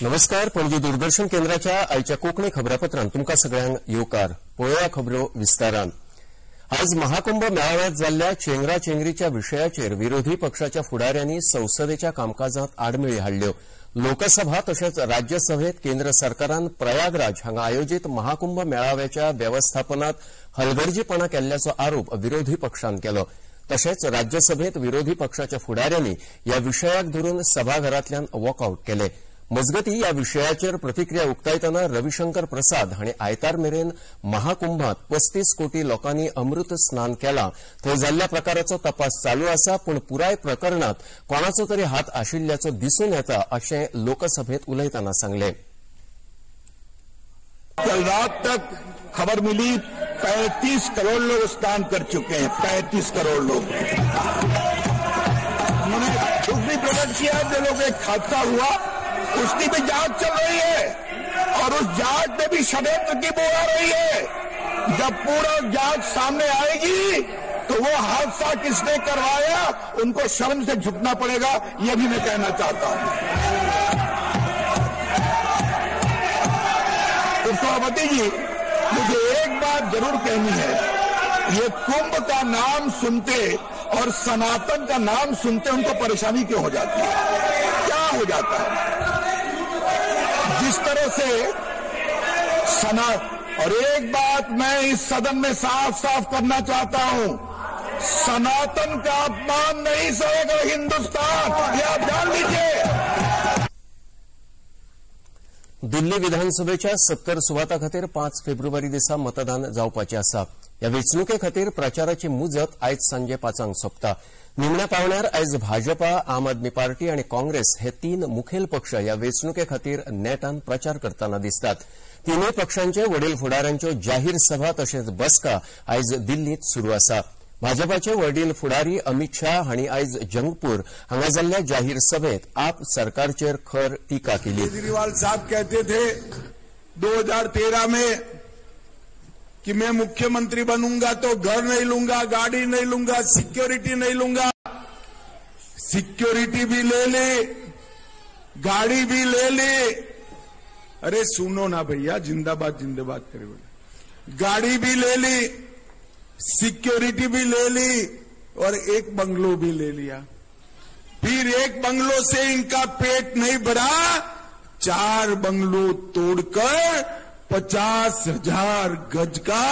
नमस्कार, पणजी दूरदर्शन केंद्राच्या आयच्या कोंकणी खबरापत्रांत तुमकां सगळ्यांक येवकार. पळोवया खबरो विस्तारान. आज महाकुंभ मेळाव्यात जाल्ल्या चेंगरा चेंगरीच्या विशयाचेर विरोधी पक्षाच्या फुडाऱ्यांनी संसदेच्या कामकाजांत आडमेळी हाडल्यो. लोकसभा तशेंच राज्यसभेत केंद्र सरकारान प्रयागराज हांगा आयोजीत महाकुंभ मेळाव्याच्या वेवस्थापनात हलगर्जीपणा केल्ल्याचो आरोप विरोधी पक्षान केलो. तशेंच राज्यसभेत विरोधी पक्षाच्या फुडाऱ्यांनी ह्या विशयाक धरून सभाघरांतल्यान वॉकआउट केले. मजगती ह्या विशयाचेर प्रतिक्रिया उक्तायतना रविशंकर प्रसाद हांणी आयतार मेरेन महाकुंभात 35 कोटी लोकांनी अमृत स्नान केलां, थंय जाल्ल्या प्रकाराचो तपास चालू आसा, पूण पुराय प्रकरणात कोणाचो तरी हात आशिल्ल्याचो दिसून येता अशें लोकसभेत उलयतना सांगलें. कल रात तक खबर मिली 35 करोड़ लोग स्नान कर चुके हैं. 35 करोड़ लोग. उन्होंने दुख भी प्रकट किया जो लोग एक हादसा हुआ उसकी भी जांच चल रही है और उस जांच में भी षड्यंत्र की बू आ रही है. जब पूरा जांच सामने आएगी तो वो हादसा किसने करवाया उनको शर्म से झुकना पड़ेगा, यह भी मैं कहना चाहता हूं. सभापति जी, मुझे एक बात जरूर कहनी है, ये कुंभ का नाम सुनते और सनातन का नाम सुनते उनको परेशानी क्यों हो जाती है, क्या हो जाता है? जिस तरह से सना, और एक बात मैं इस सदन में साफ साफ करना चाहता हूं, सनातन का अपमान नहीं सहेगा हिंदुस्तान, ये आप जान लीजिए. दिल्ली विधानसभेच्या 70 सुवातां खातीर 5 फेब्रुवारी दिसा मतदान जावपाचें आसा. ह्या वेंचणुके खातीर प्रचाराची मुजत आयज सांजे 5 सोंपता. निमण्या पावण्यार आयज भाजपा, आम आदमी पार्टी आनी काँग्रेस हे 3 मुखेल पक्ष ह्या वेंचणुके खातीर नेटान प्रचार करतना दिसतात. तिनूय पक्षांचे वडील फुडाऱ्यांच्यो जाहीर सभा तशेंच बसका आयज दिल्लींत सुरू आसा. भाजपाचे वडील फुडारी अमित शाह हांणी आयज जंगपूर हांगा जाल्ल्या जाहीर सभेत आप सरकारचेर खर टीका केली. केजरीवाल साहब कहते थे 2013 में कि मैं मुख्यमंत्री बनूंगा तो घर नहीं लूंगा, गाड़ी नहीं लूंगा, सिक्योरिटी नहीं लूंगा. सिक्योरिटी भी ले ली, गाड़ी भी ले ली. अरे सुनो ना भैया, जिंदाबाद जिंदाबाद करे बोले. गाड़ी भी ले ली, सिक्योरिटी भी ले ली और एक बंगलो भी ले लिया. फिर एक बंगलो से इनका पेट नहीं भरा, 4 बंगलो तोड़कर 50,000 गज का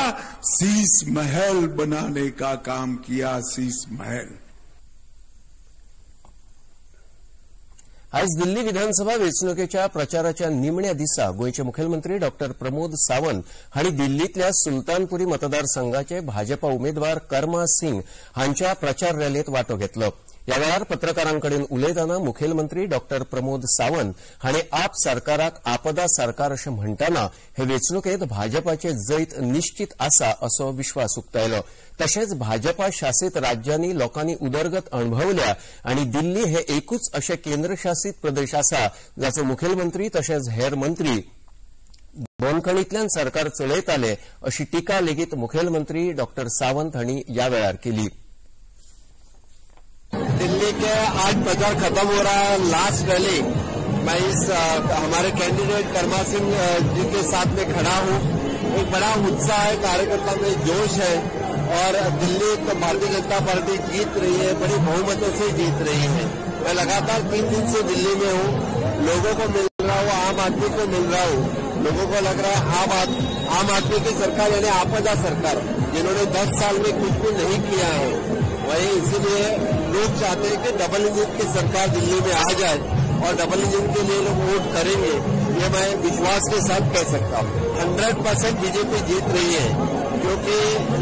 शीश महल बनाने का काम किया. शीश महल. आज दिल्ली विधानसभा वेंचणुकेच्या प्रचाराच्या निमण्या दिसा गोंयचे मुखेलमंत्री डॉ प्रमोद सावंत हांणी दिल्लींतल्या सुलतानपुरी मतदारसंघाचे भाजपा उमेदवार कर्मा सिंग हांच्या प्रचार रॅलींत वांटो घेतलो. ह्या वेळार पत्रकारां कडेन उलयतना मुखेलमंत्री डॉ प्रमोद सावंत हांणी आप सरकाराक आपदा सरकार अशें म्हणटना हे वेंचणुकेंत भाजपाचे जैत निश्चीत आसा असो विश्वास उक्तायलो. तशेंच भाजपा शासित राज्यांनी लोकांनी उदरगत अणभवल्या आनी दिल्ली हे एकूच अशें केंद्रशासित प्रदेश आसा जाचो मुखेलमंत्री तशेंच हेर मंत्री बंदखणींतल्यान सरकार चलयताले अशी टिका लेगीत मुखेलमंत्री डॉ सावंत हांणी ह्या वेळार केली. दिल्ली के आज प्रचार खत्म हो रहा है. लास्ट रैली मैं इस हमारे कैंडिडेट कर्मा सिंह जी के साथ में खड़ा हूं. एक बड़ा उत्साह है, कार्यकर्ता में जोश है और दिल्ली तो भारतीय जनता पार्टी जीत रही है, बड़ी बहुमतों से जीत रही है. मैं लगातार 3 दिन से दिल्ली में हूं, लोगों को मिल रहा हूं, आम आदमी को मिल रहा हूं. लोगों को लग रहा है आम आदमी की सरकार यानी आपदा सरकार, जिन्होंने 10 साल में कुछ भी नहीं किया है, वही इसीलिए लोग चाहते हैं कि डबल इंजन की सरकार दिल्ली में आ जाए और डबल इंजन के लिए लोग वोट करेंगे, ये मैं विश्वास के साथ कह सकता हूँ. 100% बीजेपी जीत रही है, क्योंकि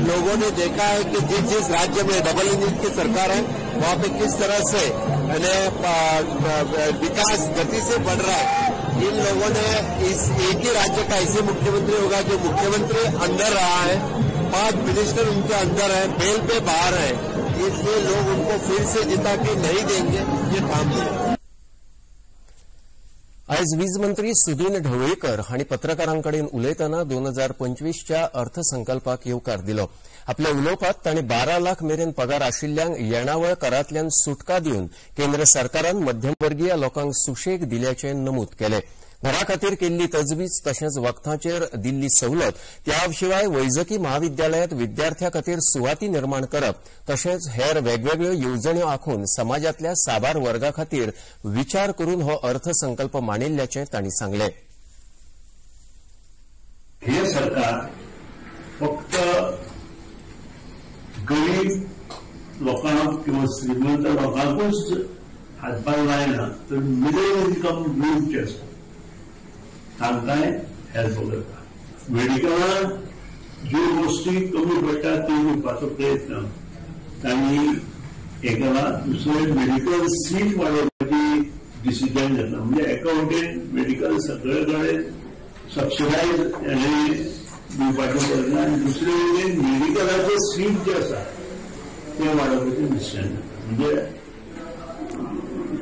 लोगों ने देखा है कि जिस जिस राज्य में डबल इंजन की सरकार है वहाँ पे किस तरह से विकास गति से बढ़ रहा है. इन लोगों ने इस एक ही राज्य का ऐसे मुख्यमंत्री होगा जो मुख्यमंत्री अंदर रहा है, 5 मिनिस्टर उनके अंदर है, बेल पे बाहर है, इसलिए लोग उनको फिर से जिता के नहीं देंगे, ये ठान लिया. आयज वीज मंत्री सुदीन ढवळीकर हांणी पत्रकारां कडेन उलयतना 2025च्या अर्थसंकल्पाक येवकार दिलो. आपल्या उलोवपात तांणी 12 लाख मेरेन पगार आशिल्ल्यांक येणावळ करांतल्यान सुटका दिवन केंद्र सरकारान मध्यमवर्गीय लोकांक सुशेग दिल्याचें नमूद केलें. घरा खातीर केल्ली तजवीज तशेंच वखदांचेर दिल्ली सवलत, त्या शिवाय वैजकी महाविद्यालयांत विद्यार्थ्यां खातीर सुवाती निर्माण करप तशेंच हेर वेगवेगळ्यो येवजण्यो आंखून समाजांतल्या साबार वर्गा खातीर विचार करून हो अर्थसंकल्प मांडिल्ल्याचें तांणी सांगलें. हे सरकार फक्त गरीब लोकांक किंवा श्रीमंत लोकांकूच हातभार लायना, तर मिडल इन्कम ग्रूप जे आसा तांकांय हेल्प करता. मेडिकलान ज्यो गोश्टी कमी पडटा त्यो दिवपाचो प्रयत्न तांणी हें केला. दुसरें मेडिकल सीट वाडोवपाची डिसिजन घेतला, म्हणजे एका वटेन मेडिकल सगळे कडेन सबसिडायज दिवपाचो प्रयत्न आनी दुसरे वटेन मेडिकलाचें सीट जें आसा तें वाडोवपाचें डिसिजन घेतला. म्हणजे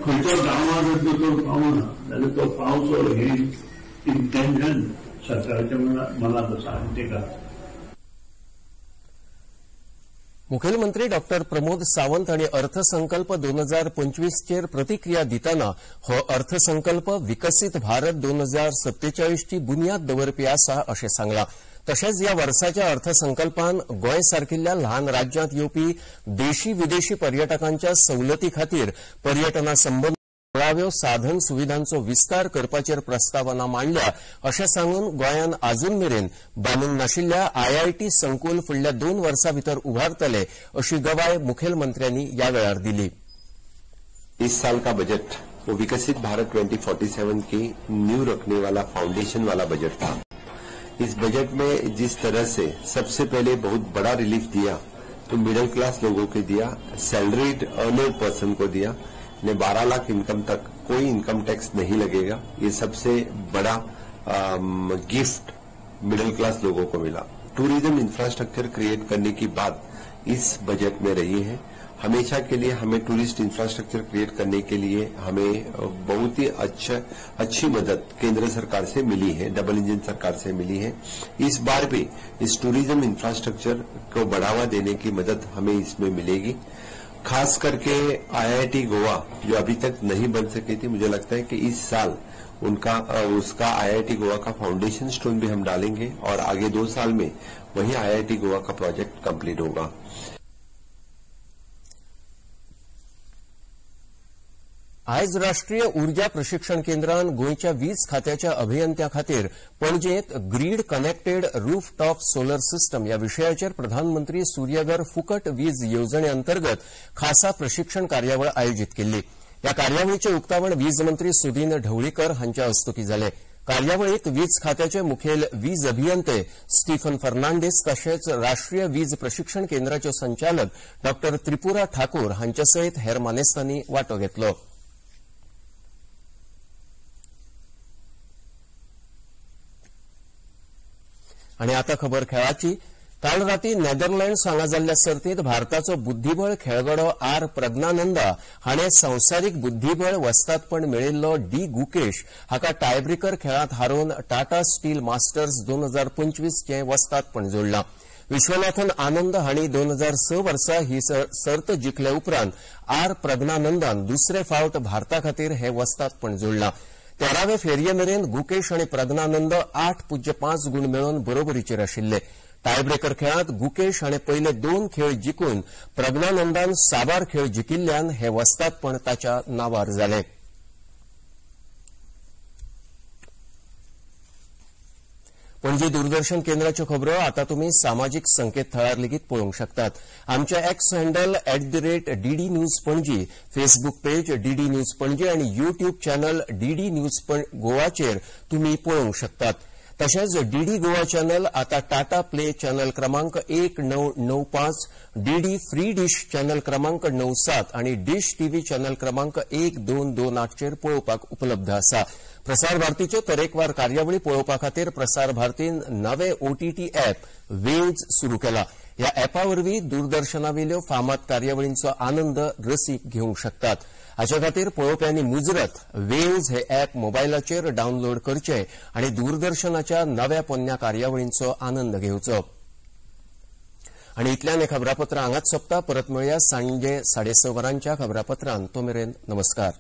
खंयच्या गांवांत जर तो पावना जाल्यार तो पावचो हें इंटेन्शन सरकाराच्या मनात आसा आनी ते करता. मुखेलमंत्री डॉ प्रमोद सावंत हांणी अर्थसंकल्प 2025 चेर प्रतिक्रिया दितना हो अर्थसंकल्प विकसीत भारत 2047 ची बुन्याद दवरपी आसा अशें सांगलां. तशेंच ह्या वर्साच्या अर्थसंकल्पान गोंय सारकिल्ल्या ल्हान राज्यांत येवपी देशी विदेशी पर्यटकांच्या सवलती खातीर पर्यटना संबंद मुळाव्यो साधन सुविधांचो विस्तार करपाचेर प्रस्तावना मांडल्या अशें सांगून गोंयान आजून मेरेन बांदूंक नाशिल्ल्या आयआयटी संकुल फुडल्या 2 वर्सां भितर उबारतले अशी गवाय मुखेलमंत्र्यांनी ह्या वेळार दिली. इस साल का बजट वो विकसित भारत 2047 की नींव रखने वाला फाउंडेशन वाला बजट था. इस बजट में जिस तरह से सबसे पहले बहुत बड़ा रिलीफ दिया तो मिडिल क्लास लोगों को दिया, सैलरीड अर्नर पर्सन को दिया, ने 12 लाख इनकम तक कोई इनकम टैक्स नहीं लगेगा. ये सबसे बड़ा गिफ्ट मिडिल क्लास लोगों को मिला. टूरिज्म इंफ्रास्ट्रक्चर क्रिएट करने की बात इस बजट में रही है. हमेशा के लिए हमें टूरिस्ट इंफ्रास्ट्रक्चर क्रिएट करने के लिए हमें बहुत ही अच्छी मदद केंद्र सरकार से मिली है, डबल इंजन सरकार से मिली है. इस बार भी इस टूरिज्म इंफ्रास्ट्रक्चर को बढ़ावा देने की मदद हमें इसमें मिलेगी. खास करके आईआईटी गोवा जो अभी तक नहीं बन सकी थी, मुझे लगता है कि इस साल उनका उसका आईआईटी गोवा का फाउंडेशन स्टोन भी हम डालेंगे और आगे 2 साल में वही आईआईटी गोवा का प्रोजेक्ट कंप्लीट होगा. आयज राष्ट्रीय ऊर्जा प्रशिक्षण केंद्रान गोंयच्या वीज खात्याच्या अभियंत्या खातीर पणजेंत grid connected rooftop solar system ह्या विशयाचेर प्रधानमंत्री सूर्यघर फुकट वीज येवजणे अंतर्गत खासा प्रशिक्षण कार्यावळ आयोजीत केल्ली. ह्या कार्यावळीचें उक्तावण वीज मंत्री सुदीन ढवळीकर हांच्या हस्तुकीं जालें. कार्यावळींत वीज खात्याचे मुखेल वीज अभियंते स्टीफन फर्नांडीस तशेंच राष्ट्रीय वीज प्रशिक्षण केंद्राचे संचालक डॉ त्रिपुरा ठाकूर हांचे सयत हेर मानेस्तांनी वांटो घेतलो. आनी आतां खबर खेळाची. काल राती नेदरलँड्स हांगा जाल्ल्या सर्तींत भारताचो बुद्धिबळ खेळगडो आर प्रज्ञानंदा हाणें संवसारीक बुद्धिबळ वस्तादपण मेळिल्लो डी गुकेश हाका टायब्रेकर खेळांत हारोवन टाटा स्टील मास्टर्स 2025 चें वस्तादपण जोडलां. विश्वनाथन आनंद हांणी 2006 वर्सा ही सर्त जिखले उपरांत आर प्रज्ञानंदान दुसरे फावट भारता खातीर हें वस्तादपण जोडलां. 13वे फेरये मेरेन गुकेश आनी प्रज्ञानंद 8-5 गूण मेळोवन बरोबरीचेर आशिल्ले. टायब्रेकर खेळांत गुकेश हाणें पयले 2 खेळ जिखून प्रज्ञानंदान साबार खेळ जिखिल्ल्यान हें वस्तादपण ताच्या नांवार जालें. पणजी दूरदर्शन केंद्राच्यो खबरो आतां तुमी सामाजीक संकेतथळार लेगीत पळोवंक शकतात. आमच्या X handle @DD News Panaji, Facebook page DD News Panaji आनी यूट्यूब चॅनल डीडी न्यूज गोवाचेर तुमी पळोवंक शकतात. तशेंच डीडी गोवा चॅनल आतां टाटा प्ले चॅनल क्रमांक 1995, डीडी फ्री डिश चॅनल क्रमांक 97 आनी डिश टीव्ही चॅनल क्रमांक 1228 चेर पळोवपाक उपलब्ध आसा. प्रसार भारतीच्यो तरेकवार कार्यावळी पळोवपा खातीर प्रसार भारतीन नवे ओटीटी ऍप वेव्ज सुरू केला. ह्या ऍपा वरवीं दूरदर्शनावेल्यो फामाद कार्यावळींचो आनंद रसीक घेवंक शकतात. हाचे खातीर पळोवप्यांनी मुजरत वेव्ज हे ऍप मोबायलाचेर डावनलोड करचें आनी दूरदर्शनाच्या नव्या पोन्न्या कार्यावळींचो आनंद घेवचो. आनी इतल्यान हें खबरापत्र हांगाच सोंपता. परत मेळया सांजे 6:30 वरांच्या खबरापत्रांत. तो मेरेन नमस्कार.